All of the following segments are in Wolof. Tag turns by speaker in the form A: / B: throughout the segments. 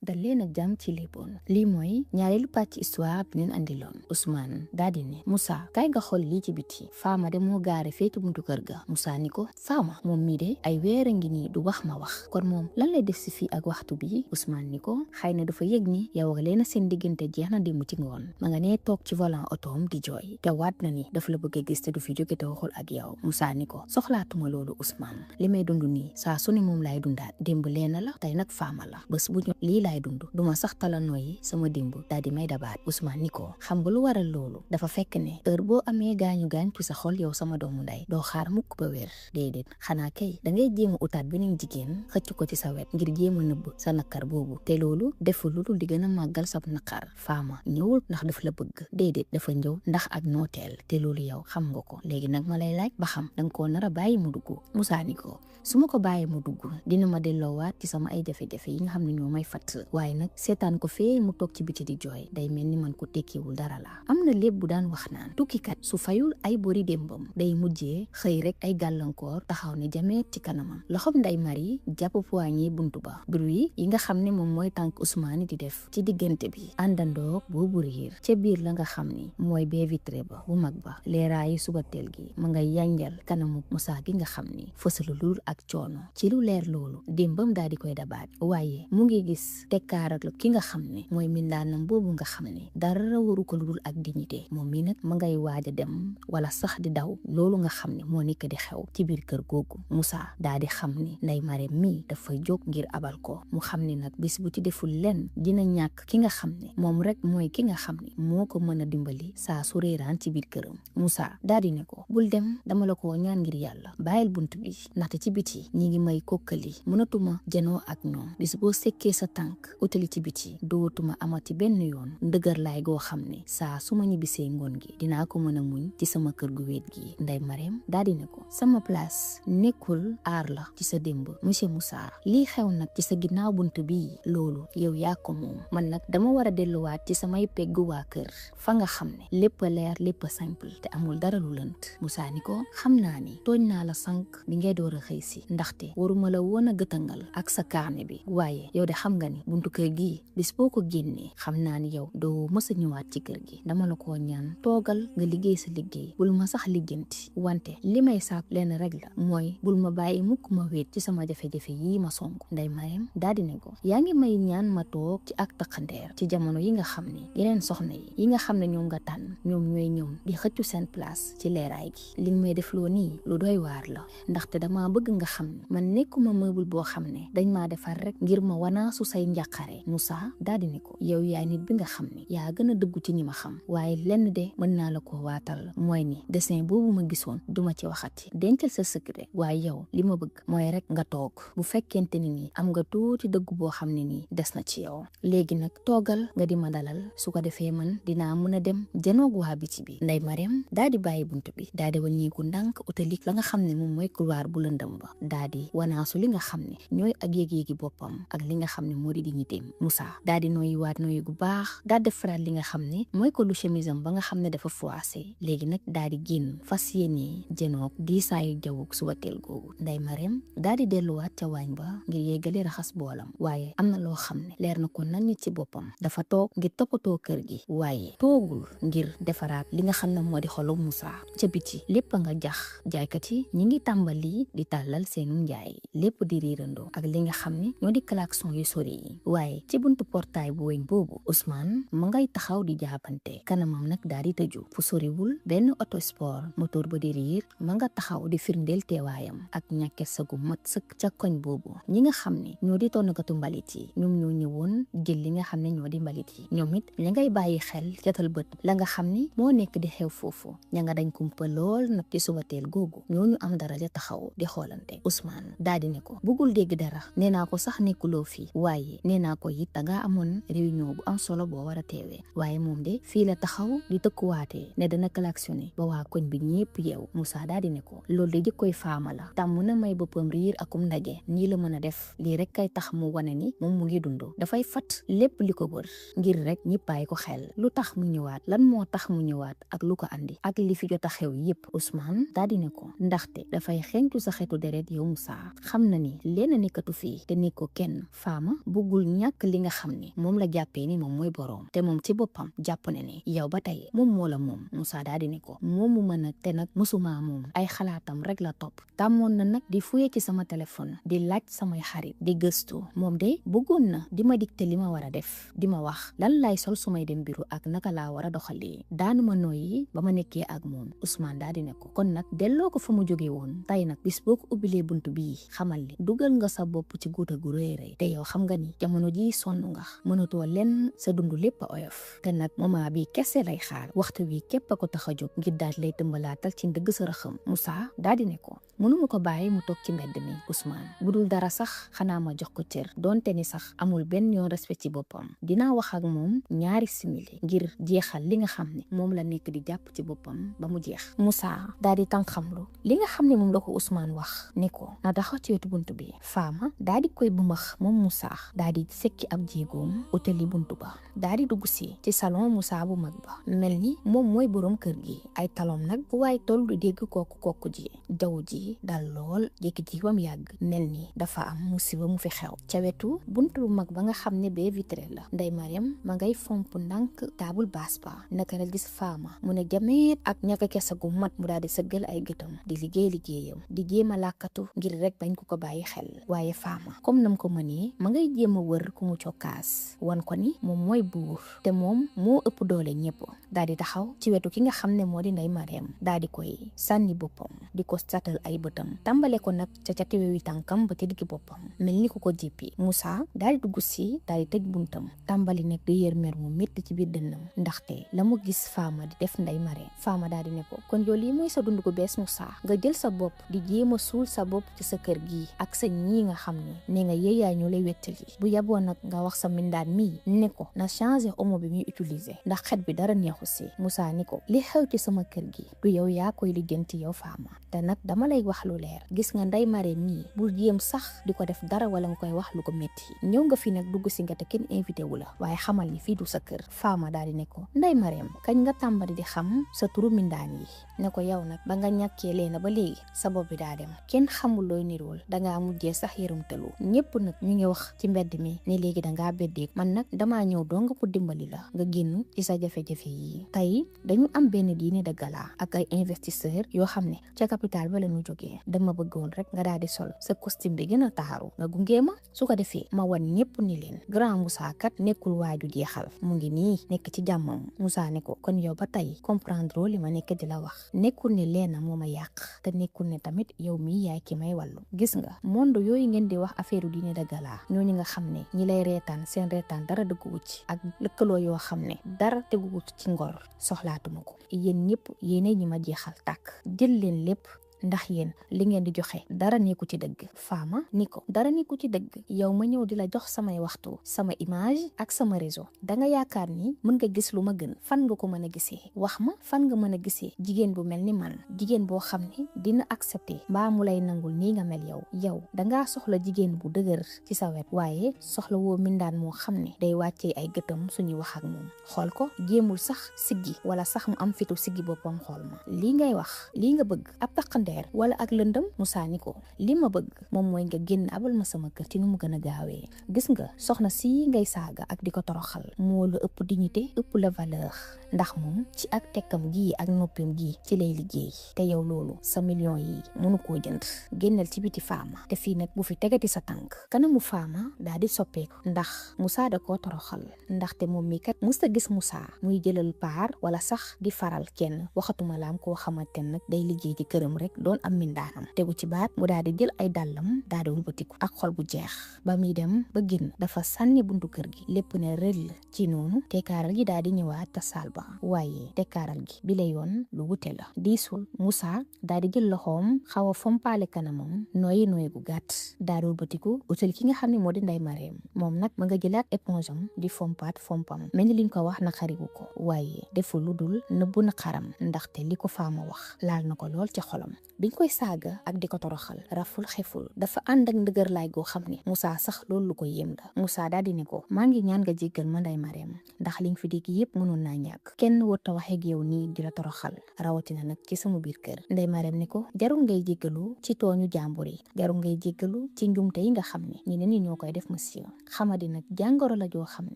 A: dal leen ak jàmm ci Léeboon lii mooy ñaareelu pàcc histoire bi leen andiloon. Ousmane daa di ne Moussa kaay nga xool lii ci biti. Fama de moo gaare féetu buntu kër ga. Moussa ni ko Fama moom mii de ay weer a ngi nii du wax ma wax kon moom lan lay def si fii ak waxtu bi. Ousmane ni ko xëy na dafa yëg ni yow ak leena seen diggante jeex na démb ci ngoon ma nga nee toog ci volant otoom di jooy te waat na ni dafa la bëgg a gis te du fi jóge te waxul ak yow. Moussa ni ko soxlaatuma loolu Ousmane li may dund nii saa su ne moom laay dundaat démb leena la tey nag Fama la bés bu ñu lii laay dund duma sax tala nooyi sama démb daal di may dabaat. Ousmane ni ko xam nga lu waral loolu dafa fekk ne heure boo amee gaañu ci sa xol yow sama doomu nday doo xaar mukk ba wér déedéet xanaa kay dangay jéem a utaat beneen jigéen xëcc ko ci sa wet ngir jéem a nëbb sa nakar boobu te loolu deful lu dul di gën a màggal sa nakar. Fama ñëwul ndax dafa la bëgg déedéet dafa ñëw ndax ak nooteel te loolu yow xam nga ko léegi nag ma lay laaj ba xam danga koo nar a bàyyi mu dugg. Moussa ni ko su ma ko bàyyi mu dugg dina ma delloowaat ci sama ay jafe-jafe yi nga xam ne ñoo may fatt waaye nag seetaan ko fee mu toog ci biti di jooy day mel ni man ko tekkiwul dara la. am na lépp bu daan wax naan tukkikat su fayul ay bori démbam day mujjee xëy rek ay gàllankoor taxaw ne jameet ci kanamam. loxoom Ndeye Marie jàpp poignée buntu ba bruit yi nga xam ne moom mooy tànk Ousmane di def ci diggante bi àndandoo boobu riir ca biir la nga xam ni mooy baie vitrée ba bu mag ba leeraayi suba teel gi ma nga yanjal kanamu Moussa gi nga xam ni fësalulul ak coono ci lu leer loolu démbam daal di koy dabaat waaye mu ngi gis tekkaarak la ki nga xam ne mooy mindaanam boobu nga xam ne dara waru ko lu dul ak dignité moom mi nag ma ngay waaj a dem wala sax di daw loolu nga xam ne moo nekk di xew ci biir kër googu. Moussa daal di xam ni Ndeye Marie mii dafa jóg ngir abal ko mu xam ni nag bis bu ci deful lenn dina ñàkk ki nga xam ne moom rek mooy ki nga xam ne moo ko mën a dimbali saa su réeraan ci biir këram. Moussa daal di ne ko bul dem dama la ko ñaan ngir yàlla bàyyil bunt bi ndaxte ci biti ñi ngi may kokkali mënatuma janoo ak ñoom bis boo sekkee sa tànk utali ci biti dootuma amati benn yoon ndëgër laay goo xam ne saa su ma ñibbisee ngoon gi dinaa ko mën a muñ ci sama kër gu wéet gi. Ndeye Marème daal di ne ko sama place nekkul aar la ci sa démb monsieur Moussa lii xew nag ci sa ginnaaw bunt bii loolu yow yaa ko moom man nag dama war a delluwaat ci samay peggu waa kër fa nga xam ne lépp a leer lépp a simple te amul dara lu lënt. Moussa ni ko xam naa ni tooñ naa la sànq bi ngay door a xëy si ndaxte waruma la woon a gëtangal ak sa carnet bi waaye yow de xam nga ni buntu kër gii bis boo ko génnee xam naa ni yow doo mës a ñëwaat ci kër gi dama la ko ñaan toogal nga liggéey sa liggéey bul ma sax lijjanti wante li may saak leen rek la mooy bul ma bàyyi mukk ma wéet ci sama jafe-jafe yii ma song. Ndeye Marème daal di ne ko yaa ngi may ñaan ma toog ci ak taqandeer ci jamono yi nga xam ne yeneen soxna yi nga xam ne ñoom nga tànn ñoom ñooy ñëw di xëccu seen place ci leeraay gi li nga may def loo nii lu doy waar la ndaxte dama bëgg nga xam ne man nekkuma meuble boo xam ne dañ maa defar rek ngir ma wanaasu say njàqare. Moussa daal di ne ko yow yaay nit bi nga xam ne yaa gën a dëggu ci ñi ma xam waaye lenn de mën naa la ko waatal mooy ni dessin boobu ma gisoon duma ci waxati dencal sa secret waaye yow li ma bëgg mooy rek nga toog bu fekkente ni nii am nga tuuti dëggu boo xam ne nii des na ci yow léegi nag toogal nga di ma dalal su ko defee man dinaa mën a dem janoog waa biti bi. Ndeye Marème daal di bàyyi bunt bi daal di wàññeeku ndànk utalik la nga xam ne moom mooy couloir bu lëndëm ba daal di wanaasu li nga xam ne ñooy ak yéeg-yéegi boppam ak li nga xam ne moo di dignitéem. Moussa daal di nooyi waat nooyi gu baax daal di defaraat li nga xam ne mooy ko lu chemise am ba nga xam ne dafa froissé léegi nag daal di génn fas yéene janoog diisaayu jawwug suba teel googu. Ndeye Marème daal di delluwaat ca waañ ba ngir yéegale raxas boolam waaye am na loo xam ne leer na ko nañ ci boppam dafa toog ngir toppatoo kër gi waaye toogul ngir defaraat li nga xam ne moo di xolu Moussa. ca biti lépp nga jax jaaykat yi ñi ngi tàmbali di tàllal seenum njaay lépp di riirandoo ak li nga xam ne ñoo di klaxon yu sori yi waaye ci buntu portail bu weñ boobu Ousmane ma ngay taxaw di jaabante kanamam nag daal di tëju fu soriwul benn auto sport moteur ba di riir ma nga taxaw di firndeel teewaayam ak ñàkke sagu mat sëkk ca koñ boobu. ñi nga xam ne ñoo di tonnakatu mbalit yi ñoom ñoo ñëwoon jël li nga xam ne ñoo di mbalit yi ñoom it ña ngay bàyyi xel jatal bët la nga xam ni moo nekk di xew foofu ña nga dañ kumpa lool nag ci suba teel googu ñooñu am dara ja taxaw di xoolante. Ousmane daal di ne ko bëggul dégg dara nee naa ko sax nekkuloo fii waaye nee naa ko it dangaa amoon réunion bu am solo boo war a teewee waaye moom de fii la taxaw di tëkkuwaatee ne dana klaxonné ba waa koñ bi ñépp yeew. Moussa daal di ne ko loolu de jikkoy Fama la tàmm na may boppam riir akum ndaje nii la mën a def lii rek kay tax mu wane ni moom mu ngi dund dafay fat lépp li ko wër ngir rek ñëppaay ko xel lu tax mu ñëwaat lan moo tax mu ñëwaat ak lu ko andi ak li fi jot a xew yépp. Ousmane daal di ne ko ndaxte dafay xeeñtu sa xeetu deret yow Moussa xam na ni leen nekkatu fii te ne ko kenn Fama bëggul bëggul ñàkk li nga xam ne moom la jàppee ni moom mooy boroom te moom ci boppam jàpp ne ne yow ba tey moom moo la moom. Moussa daal di ne ko moomu mën a te nag mësuma moom ay xalaatam rek la topp tàmmoon na nag di fuye ci sama téléphone di laaj samay xarit di gëstu moom de bëggoon na di ma dicté li ma war a def di ma wax lan lay sol su may dem biru ak naka laa war a doxalee daanuma nooyi ba ma nekkee ak moom. Ousmane daal di ne ko kon nag delloo ko fa mu jóge woon tey nag bis boo ko ubbilee bunt bii xamal ni dugal nga sa bopp ci guuta gu rëy rëy te yow xam nga ni jamono ji sonn nga mënatoo lenn sa dund lépp a oyof te nag moment bi kese lay xaar waxtu wi képp a ko tax a jóg ngir daal lay tëmbalaatal ci ndëgg sa raxam. Moussa daal di ne ko mënuma ko bàyyi mu toog ci mbedd mi Ousmane bu dul dara sax xanaa ma jox ko cër donte ni sax amul benn yoon respect ci boppam dinaa wax ak moom ñaari simili ngir jeexal li nga xam ne moom la nekk di jàpp ci boppam ba mu jeex. Moussa daal di tànqamlu li nga xam ne moom la ko Ousmane wax ne ko na taxaw ci wetu bunt bi. Fama daal di koy bumbax moom Moussa daal di sekki ab jéegoom utali buntu ba daal di dugg si ci salon Moussa bu mag ba mel ni moom mooy borom kër gi ay talom nag bu waay toll du dégg kooku ji jaww ji dal lool jékki-jékki ba mu yàgg mel ni dafa am musiba mu fi xew ca wetu buntu bu mag ba nga xam ne bee vitré la Ndeye Mariam ma ngay fomp ndànk taabul baas ba naka la gis Fama mu ne jameet ak ñaka kesa gu mat mu daal di sëggal ay gëtam di liggéeyam di jéem a làkkatu ngir rek bañ ko bàyyi xel waaye Fama comme nam ko mënee ma ngay jéem a wër ku mu cokkaas wan ko ni moom mooy buur te moom moo ëpp doole ñëpp daal di taxaw ci wetu ki nga xam ne moo di Ndeye Mariam daal di koy sànni boppam di ko satal ay bëtam tàmbale ko nag ca cati wewi tànkam ba ci digg boppam mel ni ku ko jéppi. Moussa daal di dugg si daal di tëj buntam tàmbali nag di yër mer mu métti ci biir dënnam ndaxte la mu gis Fama di def Ndeye Mariam. Fama daal di ne ko kon yow lii mooy sa dund gu bees Moussa nga jël sa bopp di jéem a suul sa bopp ci sa kër gi ak sa ñii nga xam ne nga yéeyaay ñu lay wettali bu yaboo nag nga wax sa mindaan mii ne ko na changé omo bi muy utiliser ndax xet bi dara neexu si. Moussa ni ko li xew ci sama kër gi du yow yaa koy lijjanti yow Fama te nag dama lay wax lu leer gis nga Ndeye Mariam mii bul jéem sax di ko def dara wala nga koy wax lu ko métti ñëw nga fi nag dugg si nga te kenn invité wu la waaye xamal ni fii du sa kër. Fama daal di ne ko Ndeye Mariam kañ nga tàmbali di xam sa turu mindaan yi ne ko yow nag ba nga ñàkkee leena ba léegi sa bopp bi daa dem kenn xamul looy nirool dangaa mujjee sax yërëmtalu ñëpp nag ñu ngi wax ci mbedd mi ne léegi dangaa beddeek man nag damaa ñëw doo nga ko dimbali la nga génn ci sa jafe-jafe yi. tey dañu am benn dîner de gala ak ay investisseurs yoo xam ne ca capital ba la ñu jógee dama bëggoon rek nga daal di sol sa costume bi gën a taaru nga gunge ma su ko defee ma wan ñëpp ni leen grand Moussa kat nekkul waaju jeexal mu ngi nii nekk ci jàmmam. Moussa ne ko kon yow ba tey comprendre li ma nekk di la wax nekkul ne leena moo ma yàq te nekkul ne tamit yow mii yaay ki may wàllu gis nga monde yooyu ngeen di wax affaire dîner de gala ñooñu nga xam ne ñi lay reetaan seen reetaan dara dëgguwu ci ak lëkkaloo yoo xam ne dara teguwu ci ngor soxlaatuma ko yéen ñëpp yéene ñi ma jeexal tàkk jël leen lépp ndax yéen li ngeen di joxe dara nekku ci dëgg. Fama ni ko dara nekku ci dëgg yow ma ñëw di la jox samay waxtu sama image ak sama réseau danga yaakaar ni mën nga gis lu ma gën fan nga ko mën a gisee wax ma fan nga mën a gisee jigéen bu mel ni man jigéen boo xam ne dina accepter mbaa mu lay nangul nii nga mel yow dangaa soxla jigéen bu dëgër ci sa wet waaye soxla woo mindaan moo xam ne day wàccee ay gëtam suñuy wax ak moom xool ko jéemul sax siggi wala sax mu am fitu siggi boppam xool ma lii ngay wax lii nga bëgg ab taqandeer wala ak lëndëm. Moussa ni ko li ma bëgg moom mooy nga génn abal ma sama kër ci nu mu gën a gaawee gis nga soxna si ngay saaga ak di ko toroxal moo la ëpp dignité ëpp la valeur ndax moom ci ak tekkam gii ak noppam gii ci lay liggéey te yow loolu sa million yi mënu koo jënd génnal ci biti Fama te fii nag bu fi tegati sa tànk. kanamu Fama daal di soppeeku ndax Moussa da koo toroxal ndaxte moom mi kat musta gis Moussa muy jëlal paar wala sax di faral kenn waxatuma laam koo xamante nag day liggéey ci këram rek doon am mindaanam tegu ci baat mu daal di jël ay dàllam daal di wëlbatiku ak xol bu jeex ba muy dem ba génn dafa sànni buntu kër gi lépp ne rëll ci noonu tekkaaral gi daal di ñëwaat ta saal ba waaye tekkaaral gi bi la yoon lu wute la diisul. Moussa daal di jël loxoom xaw a fompaale kanamam nooyi gu gàtt daal di wëlbatiku utal ki nga xam ne moo di Ndeye Mariam moom nag ma nga jëlaat éponge am di fompaat fompam mel ni liñ ko wax na xariwu ko waaye deful lu dul nëbbu na xaram ndaxte li ko Fama wax laal na ko lool ci xolam biñ koy saaga ak di ko toroxal raful xeful dafa ànd ak ndëgër laay goo xam ne Moussa sax loolu lu ko yéem la. Moussa daal di ne ko maa ngi ñaan nga jéggal ma Ndeye Marième ndax liñ fi dégg yépp mënoon naa ñàkk kenn warta waxee ak yow nii di la toroxal rawatina nag ci sama biir kër. Ndeye Marième ne ko jarul ngay jéggalu ci tooñu jàmbur yi jarul ngay jéggalu ci njumte yi nga xam ne ñeneen ñi ñoo koy def monsieur xamadi nag jàngoro la joo xam ne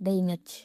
A: day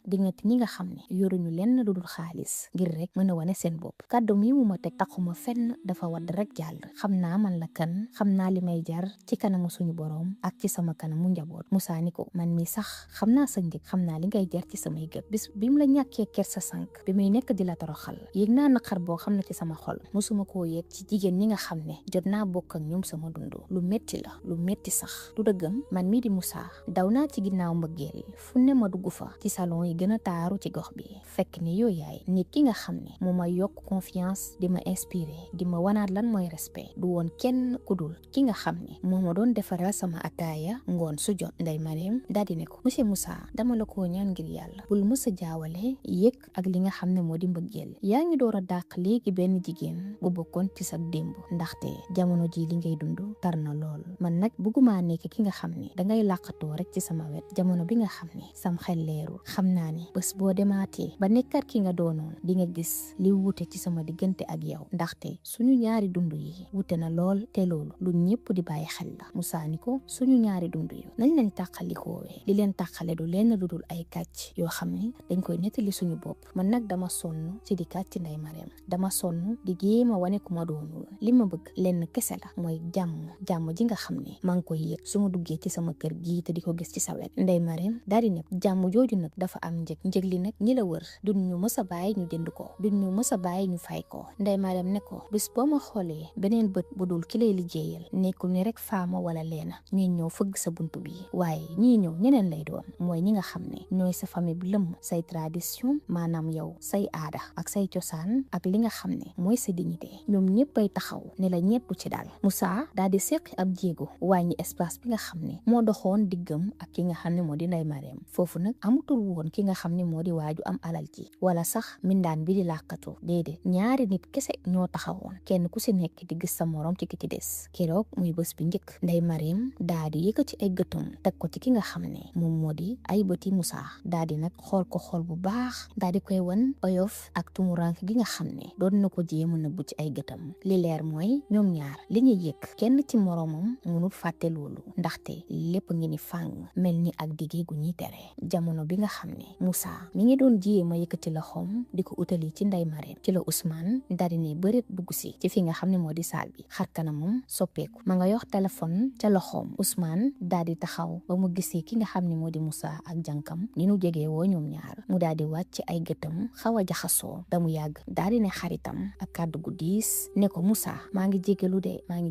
A: di ngacc ñi nga xam ne yoruñu lenn lu dul xaalis ngir rek mën a wane seen bopp. kàddu mi mu ma teg taxuma fenn dafa wadd rek jàll xam naa man la kan xam naa li may jar ci kanamu suñu boroom ak ci sama kanamu njaboot. Moussa ni ko man mi sax xam naa sa njëg xam naa li ngay jar ci samay gët bis bi mu la ñàkkee kersa sànq bi muy nekk di la toroxal yéeg naa naqar boo xam ne ci sama xol musuma koo yéeg ci jigéen ñi nga xam ne jot naa bokk ak ñoom sama dund lu metti la lu metti sax du dëggam man mii di Moussa daw naa ci ginnaaw mbëggeel fu ne ma dugg fa ci salon yi gën a taaru ci gox bi fekk ni yow yaay nit ki nga xam ne moo ma yokk confiance di ma inspiré di ma wanaat lan mooy respect du woon kenn ku dul ki nga xam ne moo ma doon defaral sama ataaya ngoon su jot. Ndeye Marième daal di ne ko monsieur Moussa dama la koo ñaan ngir yàlla bul mës a jaawale yëg ak li nga xam ne moo di mbëggeel yaa ngi door a dàq léegi benn jigéen bu bokkoon ci sa démb ndaxte jamono ji li ngay dund tar na lool man nag bëgguma nekk ki nga xam ne dangay làqatoo rek ci sama wet jamono bi nga xam ne sam xel leerul xam naa ne bés boo demaatee ba nekkat ki nga doonoon di nga gis li wute ci sama diggante ak yow ndaxte suñu ñaari dund yi wute na lool te loolu lu ñëpp di bàyyi xel la. Moussa ni ko suñu ñaari dund yi nañ leen tàqalikoowee li leen tàqale du leen lu dul ay kàcc yoo xam ne dañ koy nettali suñu bopp man nag dama sonn ci di kàcc Ndeye Marième dama sonn di géema wane ku ma doonul li ma bëgg lenn kese la mooy jàmm ji nga xam ne maa ngi koy yëg su ma duggee ci sama kër gii te di ko gis ci sa wet. Ndeye Marième daal di ne jàmm jooju nag dafa am njëg li nag ñi la wër duñ ñu mës a bàyyi ñu jënd ko duñ ñu mës a bàyyi ñu fay ko. Ndeye Marième ne ko bis boo ma xoolee beneen bët bu dul ki lay liggéeyal nekkul ni rek faama wala leena ñuy ñëw fëgg sa buntu bi waaye ñii ñëw ñeneen lay doon mooy ñi nga xam ne ñooy sa famille bi lëmm say tradition maanaam yow say aada ak say cosaan ak li nga xam ne mooy sa dignité ñoom ñëpp ay taxaw ne la ñettu ci daal. Moussa daal di seqi ab jéego wàññi espace bi nga xam ne moo doxoon diggam ak ki nga xam ne moo di Ndeye Marième foofu nag amutul woon ki nga xam ne moo di waaju am alal ji wala sax mindaan bi di làkkatu déedéet ñaari nit kese ñoo taxawoon kenn ku si nekk di gis sa morom ci ki ci des keroog muy bés bi njëkk Ndeye Marième daal di yëkkati ay gëtam teg ko ci ki nga xam ne moom moo di ay bëti Moussa daal di nag xool ko xool bu baax daal di koy wan oyof ak tumurank gi nga xam ne doon na ko jéem a nëbbu ci ay gëtam li leer mooy ñoom ñaar li ñuy yëg kenn ci moromam mënul fàtte loolu ndaxte lépp ngi ni fàng mel ni ak diggee gu ñuy tere jamono bi nga xam ne Moussa mi ngi doon jéem a yëkkati loxoom di ko utali ci Ndeye Marième ci la Ousmane daal di ne bëreet dugg si ci fi nga xam ne moo di saal bi xar kanamam soppeeku ma nga yox téléphone ca loxoom Ousmane daal di taxaw ba mu gisee ki nga xam ne moo di Moussa ak jànkam ni nu jegee woo ñoom ñaar mu daal di wàcc ay gëtam xaw a jaxasoo ba mu yàgg daal di ne xaritam ak kàddu gu diis ne ko Moussa maa ngi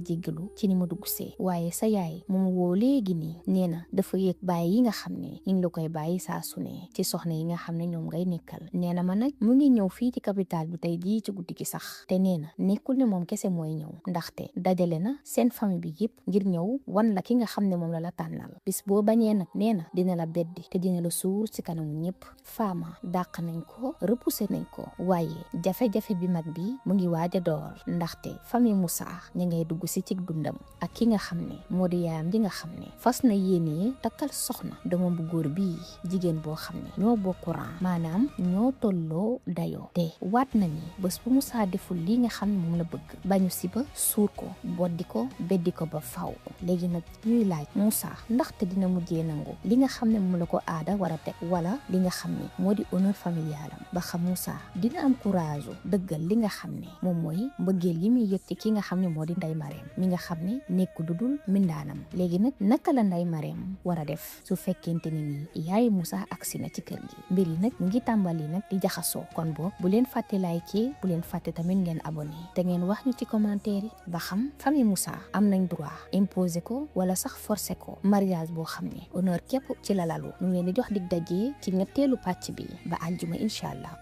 A: jéggalu ci ni ma dugg see waaye sa yaay moom woo léegi nii nee na dafa yëg bàyyi yi nga xam ne ñu ngi la koy bàyyi saa su ne ci soxna yi nga xam ne ñoom ngay nekkal nee na ma nag mu ngi ñëw fii ci capital bi tey jii ci guddi gi sax te nee na nekkul ne moom kese mooy ñëw ndaxte dajale na seen famille bi yëpp ngir ñëw wan la ki nga xam ne moom la tànnal bis boo bañee nag nee na dina la beddi te dina la suur ci kanamu ñëpp faama dàq nañ ko repoussé nañ ko waaye jafe-jafe bi mag bi mu ngi waaj a door ndaxte famille Moussa ña ngay dugg si ci dundam ak ki nga xam ne moo di yaayam di nga xam ne fas na yéene takkal soxna doomam bu góor bii jigéen boo xam ne ñoo bokk rang maanaam ñoo tolloo dayoo te waat na ni bés bu Moussa deful lii nga xam ne moom la bëgg bañu si ba suur ko boddi ko beddi ko ba faw léegi nag ñuy laaj Moussa ndaxte dina mujjee nangu li nga xam ne moom la ko aada war a teg wala li nga xam ne moo di honneur familial am ba xam Moussa dina am courage dëggal li nga xam ne moom mooy mbëggeel yi muy yëg ci ki nga xam ne moo di Ndeye Marième mi nga xam ne nekk du dul mindaanam léegi nag naka la Ndeye Marième war a def su fekkente ni nii yaay Moussa agsi na ci kër gi mbir yi nag mu ngi tàmbali nag di jaxasoo kon boo bu leen fàtte like bu leen fàtte tamit ngeen abonné te ngeen wax ñu ci commentaire yi ba xam famille Moussa am nañ droit imposer ko wala sax forcer ko mariage boo xam ne honneur képp ci la lalu ñu leen di jox dig daje ci ñetteelu pàcc bi ba àjjuma incha allah